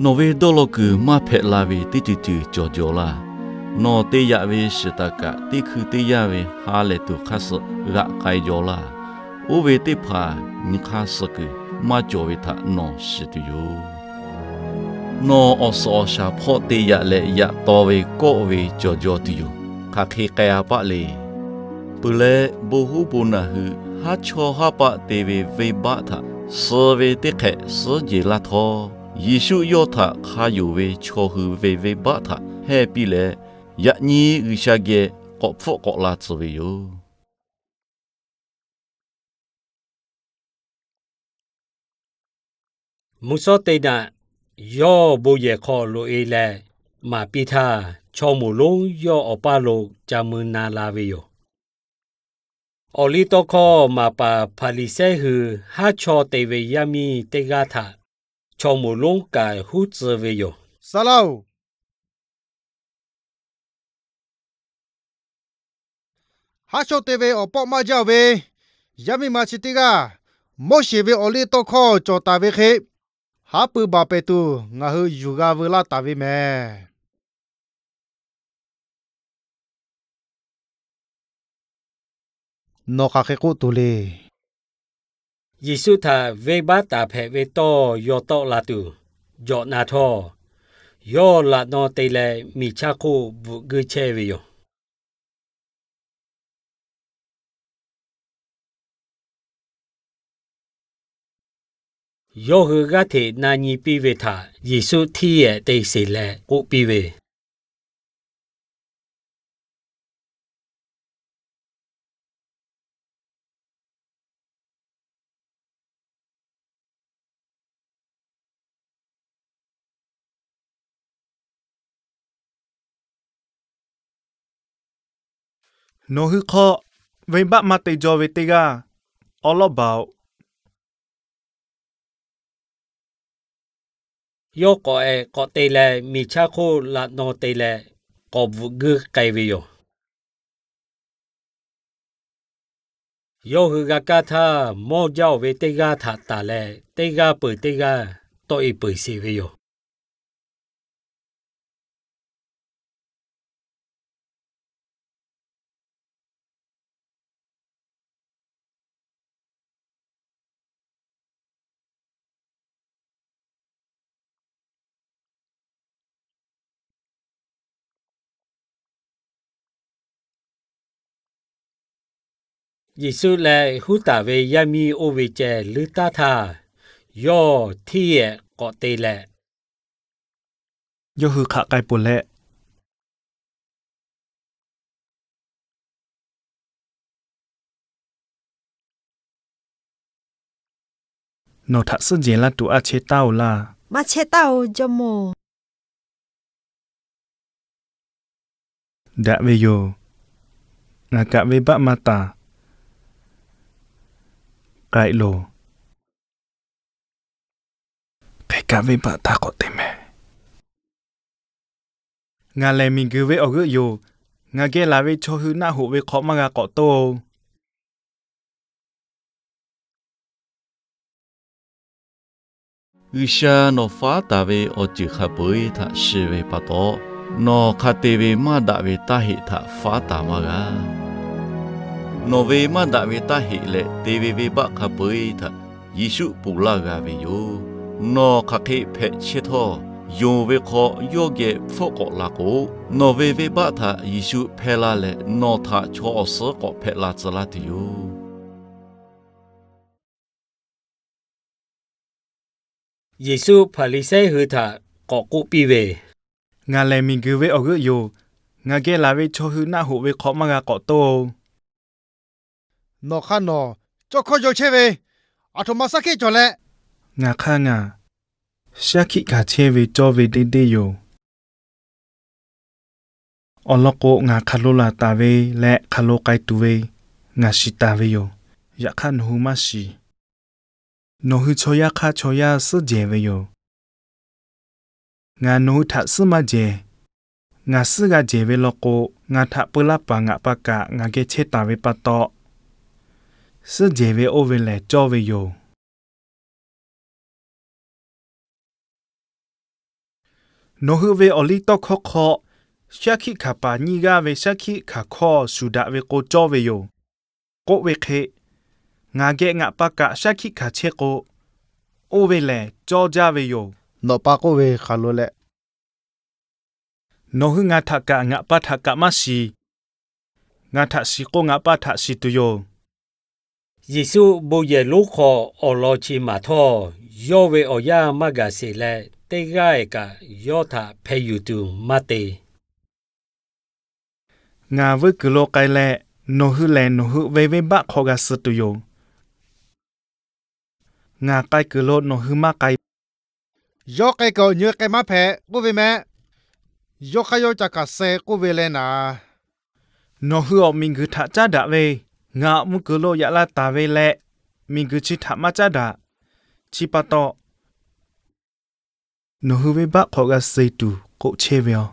Nawˬ ve dawˇ law kuiˬ maˇ hpehꞈ la ve teˇ ceuˬ ceuˬ cawˬ jaw laˇ. Nawˬ te yaꞈ ve shiˍ taˍ kaꞈ teˇ hkui teˇ yanˇ ve ha lehˬ tuˬ hk'aˇ suh g'aꞈ k'ai jaw laˇ. Oˇ ve teˇ hpaˍ nyi hk'aˇ suh kuiˬ maˇ cawˬ ve htaꞈ nawˬ shiˍ tuˬ yoˬ. Nawˬ awˬ suhˍ awˬ shaˍ hpawˇ te yaꞈ leh yaꞈ taw ve kawˆ ve cawˬ jaw tuˬ yoˬ. Hk'aˬ hk'e k'ai a paˆ le. Peuˬ leh, bon huˉ bon naˬ hui haˉ chawˇ haˉ paˆ te ve venˇbaˆ htaꞈ suh ve teˇ hk'ehꞈ suhˉ jehˬ laˇ htawˇ, Yeˍsuˆ yawˇ htaꞈ hk'a yonˍ ve chaw hui ve venˇbaˆ htaꞈ hehˇ piˇ leh, yaꞈ nyi G'uiˬsha geh k'awꞈ hpfuhˆ k'awꞈ la tcuh ve yoˬ. Mvuhˇ shawˉ teˇ naꞈ yawˇ bon yehˬ hk'aw loꞈ-e leh maˍ piˇ htaˇ, chaw moˍ lonˉ yawˇ awˬ paˇ lo ca mui na la ve yoˬ. Awˬ liˇ tawˇ hkawˇ maˍ paˍ Hpaˍriˍsehˇ hui haˉ chawˇ te ve yaˇ miˇ teˇ g'aˇ htaꞈ chaw moˍ lonˉ kaꞈ huˉ tcuh ve yoˬ. Saˍ laˇ-oˬ, haˉ chawˇ te ve awˬ pawˆ maˇ jaˇ-oˬ ve yaˇ miˇ ma chi teˇ g'aˇ, Moˉseˍ ve awˬ liˇ tawˇ hkawˇ cawˬ taˍ ve hk'e, haˉ pui baˬ pehˍ tuˬ ngaˬ hui yuˬ g'a veu laˇ taˍ ve mehˍ. Nawˬ hk'aˬ hk'e k'oˆ tuˬ le. Yeˍsuˆ htaꞈ venˇbaˆ taˍ hpehꞈ ve tawˇ yaw tawˆ la tuˬ jawꞈ na htawˇ, yawˇ laꞈ naw te leh miˬ chaˇ hk'oˆ bvuhꞈ guiˇ chehˇ ve yoˬ. Yawˇ hui g'aˇ hteꞈ na nyi piˇ ve htaꞈ Yeˍsuˆ htiˇ yehꞈ te sheˍ leh k'oˆ piˇ ve, Nawˬ hui hk'aw venˇbaˆ maˇ te jaw ve teˇ g'aˇ awˉ lawˉ baˬ-oꞈ. Yawˇ k'awꞈ ehˍ k'awꞈ te leh, miˬ chaˇ hk'oˆ laꞈ naw te leh k'awꞈ bvuhꞈ guiˇ k'ai ve yoˬ. Yawˇ hui g'a kaˇ htaˇ, mawˇ jaˇ-oˬ ve teˇ g'aˇ htaꞈ tanˬ leh, teˇ g'aˇ peuˬ teˇ g'aˇ tawˆ-e peuˬ sheˍ ve yoˬ. Yeˍsuˆ leh huˉ taˍ ve yaˇ miˇ oˇ ve ceh leuˉ taˉ htaˇ, yawˇ htiˇ yehꞈ k'awꞈ te leh, yawˇ hui hk'aˬ k'ai peuˬ leh, nawˬ htaꞈ suhˉ jehˬ laˇ tuˬ a chehˇ taˉ-oˬ laˇ. Maˇ chehˇ taˉ-oˬ, jawˇmawˇ-oˬ. Daꞈ ve yoˬ. Ngaˬ kaꞈ venˇbaˆ maˇ taˍ. K'ai loˬ. Hk'e kaꞈ venˇbaˆ taˇ k'awꞈ te mehˍ. Ngaˬ lehˬ miˬguiˬ ve awˬ g'euˆ yoˬ. Ngaˬ geh laˬ ve chaw hui naˆ hoꞈ ve hk'aw maˇ g'a k'awꞈ toˇ-oˬ. G'uiˬsha nawˬ faˉ taˍ ve awˬ ceuˬ hk'a peu-eˬ htaꞈ shiˍ ve pa taw, nawˬ hk'a te ve maˇ daꞈ ve taˇ heꞈ htaꞈ faˉ taˍ maˇ g'a. Nawˬ ve maˇ daꞈ ve taˇ heꞈ leh te ve venˇbaˆ hk'a peu-eˬ htaꞈ Yeˍsuˆ ponˬ laˇ g'a ve yoˬ. Nawˬ hk'aˬ hk'e hpehꞈ chehˇ htawˇ, yonˍ ve hk'aw yawˇ geh hpfuhˆ k'awꞈ la k'o, nawˬ ve venˇbaˆ htaꞈ Yeˍsuˆ hpehˇ laˇ leh, nawˬ htaꞈ chaw awˬ suhˉ k'awꞈ hpehꞈ la tcuh laˇ tuˬ yoˬ. Yeˍsuˆ Hpaˍriˍsehˇ hui htaꞈ k'awꞈ k'oˆ piˇ ve, Ngaˬ lehˬ miˬguiˬ ve awˬ g'euˆ yoˬ. Ngaˬ geh laˬ ve chaw hui naˆ hoꞈ ve hk'aw maˇ g'a k'awꞈ toˇ-oˬ. Nawˬ hk'aˇ nawˬ cawˇ hkawˇ yaw chehˇ ve, aˬ htoꞈ ma shaˉ hkiˆ cawˬ leh, ngaˬ hk'aˇ ngaˬ shaˉ hkiˆ hkanˍ chehˇ ve cawˇ ve deˇ deˇ yoˬ. Awˬ lawn k'o, ngaˬ hk'aˬ lo laˬ taˍ ve leh hk'aˬ lo k'ai tuˬ ve ngaˬ shiˍ taˍ ve yoˬ. Yaꞈ hk'aˇ nawˬ hui maˇ shiˍ. Nawˬ hui chaw yaˇ hk'aˇ chaw yaˇ suhˉ jehˬ ve yoˬ. Ngaˬ nawˬ hui htaꞈ suhˉ maˇ jehˬ. Ngaˬ suhˉ g'a jehˬ ve law k'o, ngaˬ htaꞈ peu laˇ paˍ ngaꞈ pa kaꞈ ngaˬ geh chehˇ taˍ ve pa taw, suhˉ jehˬ ve oˇ ve lehˬ cawˇ ve yoˬ. Nawˬ hui ve awˬ liˇ tawˇ hkawˇ hk'aw, shaˉ hkiˆ hkanˍ paˍ nyiˇ g'aˇ ve shaˉ hkiˆ hkanˍ hkawˇ shuˍ daꞈ ve k'o cawˇ ve yoˬ. K'oˆ ve hk'e, ngaˬ geh ngaꞈ pa kaꞈ shaˉ hkiˆ hkanˍ chehˇ k'o, oˇ ve lehˬ cawˇ jaˇ ve yoˬ. Nawꞈ pa k'oˆ ve hk'aˬ lo leh, nawˬ hui ngaˬ htaꞈ kaꞈ ngaꞈ pa htaꞈ kaꞈ maˇ shiˍ. Ngaˬ htaꞈ shiˍ k'o, ngaꞈ pa htaꞈ shiˍ tuˬ yoˬ. Yeˍsuˆ bon yehˬ lonˉ hk'aw awˬ lawn chi maˍ htawˇ, yawˇ ve awˬ yanˇ maˇ gaˬ sheˍ leh, teˇ g'aˇ-eˬ kaꞈ yawˇ htaꞈ hpeh yuˬ tuˬ maˇ te. Ngaˬ vuiˇ kuiˬ lo k'ai leh, nawˬ hui lehˬ nawˬ hui ve venˇbaˆ hk'aw g'a suh tuˬ yoˬ. Ngaˬ k'ai kuiˬ lo nawˬ hui maˇ k'ai. Yawˇ k'ai kuiˬ awˬ nyi k'ai maˇ hpehꞈ k'oˆ ve mehˆ. Yawˇ hk'aˇ yawˇ ca kaꞈ suh k'oˆ ve leh naˍ, nawˬ hui awˬ miˬguiˬ htaꞈ caˉ daꞈ ve, ngaˬ awˬ mvuh kuiˬ lo yaꞈ la taˍ ve leh, miˬguiˬ chi htaꞈ maˇ caˉ daꞈ. Chi pa taw, nawˬ hui venˇbaˆ hk'aw g'a suh tuˬ k'oˆ chehˇ ve yoˬ.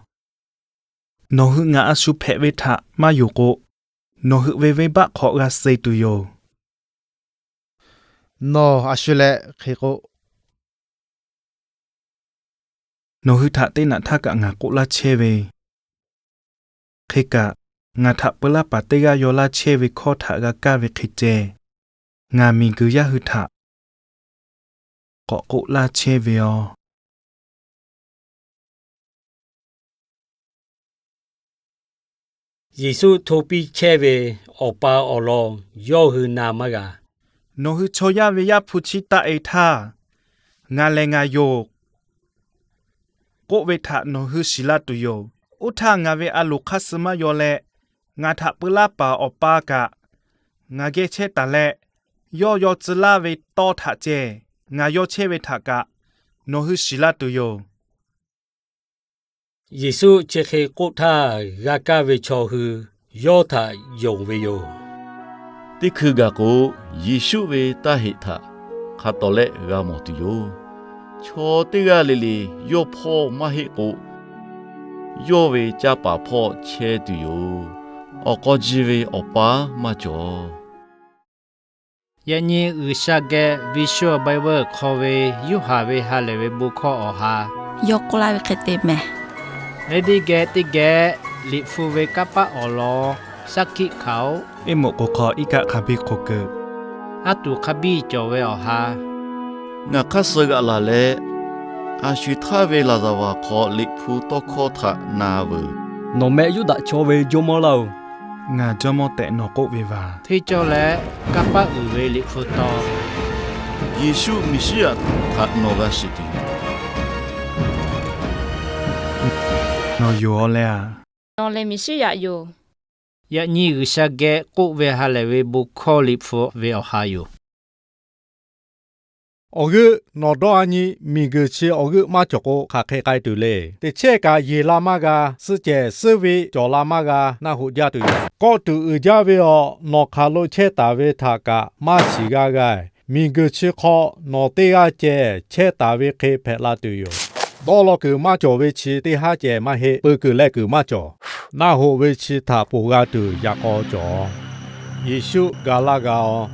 Nawˬ hui ngaˬ a shu hpehꞈ ve htaꞈ maˇ yonˍ k'o, nawˬ hui ve venˇbaˆ hk'aw g'a suh tuˬ yoˬ. Nawˬ a shu leh hk'e k'o, nawˬ hui htaꞈ teˇ naꞈ htaˇ kaꞈ ngaˬ k'oˆ laˇ chehˇ ve hk'e kaꞈ, ngaˬ htaꞈ peu laˇ paˍ teˇ g'aˇ yaw laˇ chehˇ ve hkawˇ htaꞈ g'a kaˇ ve hk'e ceh, ngaˬ miˬguiˬ yaˇ hui htaꞈ k'awꞈ k'oˆ laˇ chehˇ ve yoˬ. Yeˍsuˆ hto piˇ chehˇ ve Awˬ pa awˬ lawn yawˇ hui na maˇ g'a. Nawˬ hui chaw yaˇ ve Yaˇ hpu chiˇ taˆ-e htaˇ, Ngaˬ lehˬ ngaˬ yoˬ k'oˆ ve htaꞈ nawˬ hui shiˍ la tuˬ yoˬ. Oˇ htaˇ ngaˬ ve a loˍ hk'aˇ suh maˇ yaw leh, ngaˬ htaꞈ peu laˇ paˍ Awˬ pa kaꞈ ngaˬ geh chehˇ taˍ leh, yawˇ yaw tcuh laˇ ve tawˇ htaꞈ ceh ngaˬ yaw chehˇ ve htaꞈ kaꞈ nawˬ hui shiˍ la tuˬ yoˬ. Yeˍsuˆ chi hk'e k'oˆ htaˇ, g'a kaˇ ve chaw hui yawˇ htaꞈ yonˍ ve yoˬ. Teˇ hkui gaˬ k'o, Yeˍsuˆ ve taˇ heꞈ htaꞈ hk'a tawˍ lehˆ g'a mawˬ tuˬ yoˬ. Chaw teˇ g'aˇ le le yawˇ hpawˇ maˇ heˆ k'o, yawˇ ve canˇ paˍ hpawˇ chehˇ tuˬ yoˬ. Awˬ k'aw ji ve Awˬ pa maˇ cawˬ. Yaꞈ nyi G'uiˬsha geh Visual Bible hk'aw ve Yoˇhanˬ ve ha lehˬ ve bon hkawˇ awˬ ha, yawˇ k'oˆ laˇ ve hk'e te mehˬ. Lehˬ teˇ geh teˇ geh Liꞈ hpu ve kanˇ paˆ awˬ lawn shaˉ hkiˆ hkanˍ-oˆ. Iˉ moꞈ k'oˍ hk'aw iˉ kaˆ hk'a biˇ hk'oꞈ keu, aˉ tuˬ hk'a biˇ cawˬ ve awˬ ha. Ngaˬ hk'aˇ suh g'aꞈ laˬ leh, a sho-eˬ htaˇ ve laˍzaˍvaˍ hk'aw Liꞈ hpu tawˇ hkawˇ htaꞈ na veuˬ. Nawˬ meh Yuˇdaꞈ chaw ve jawˇmawˇ laˇ-oˬ. Ngaˬ jawˇmawˇ tehꞈ nawˬ k'oˆ ve vaˬ. Hteˇ cawˇ leh kanˇ paˆ uiˍ ve Liꞈ hpu taw, Yeˍsuˆ Meˍsiˉyaꞈ htaꞈ nawˬ g'a shiˍ tuˬ yoˬ. Nawˬ yoˬ-aw leh a, nawˬ lehˬ Meˍsiˉyaꞈ yoˬ. Yaꞈ nyi G'uiˬsha geh k'oˆ ve ha lehˬ ve bon hkawˇ Liꞈ hpu ve awˬ ha yoˬ. Awˬ g'euˆ nawˬ dawˇ a nyi, miˬguiˬ chi awˬ g'euˆ maˇ cawˬ k'o, hk'aˬ hk'e k'ai tuˬ le. Teˇ chehˇ kaꞈ yeˬ la maˇ g'a, suhˆ cehˬ suhˆ ve cawˬ la maˇ g'a, naˆ hoꞈ jaˇ tuˬ yoˬ. Kawˆ tuˬ uiˍ jaˇ ve awˬ nawˬ hk'aˬ lo chehˇ taˍ ve htaꞈ kaꞈ maˇ shiˍ g'a g'a. Miˬguiˬ chi hk'aw nawˬ teˇ g'aˇ ceh chehˇ taˍ ve hk'e hpehꞈ la tuˬ yoˬ. Dawˇ law kuiˬ maˇ cawˬ ve chi teˇ haˉ ceh maˇ heˆ. Peu kuiˬ leh kuiˬ maˇ cawˬ. Naˆ hoꞈ ve chi htaꞈ ponˬ g'a tuˬ yaꞈ k'aw cawˬ. Yeˍsuˆ ga laˇ g'a-aw.